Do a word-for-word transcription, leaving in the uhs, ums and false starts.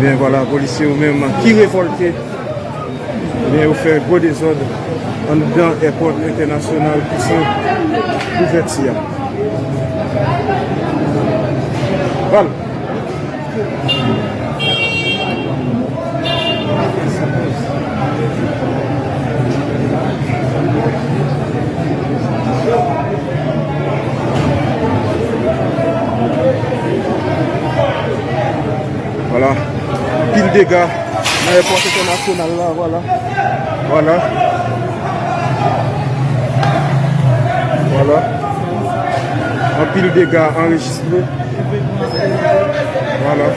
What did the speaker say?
Ebyen, vwala, polisye yo menm ki revòlte, ebyen, yo fè gwo dezòd anndan èpòt entènasyonal ki sou ouvèti a. Vwala. Vwala. Anpil dega nan èpòt entènasyonal la, vwala. Vwala. Vwala. Anpil dega anrejistre. Vwala.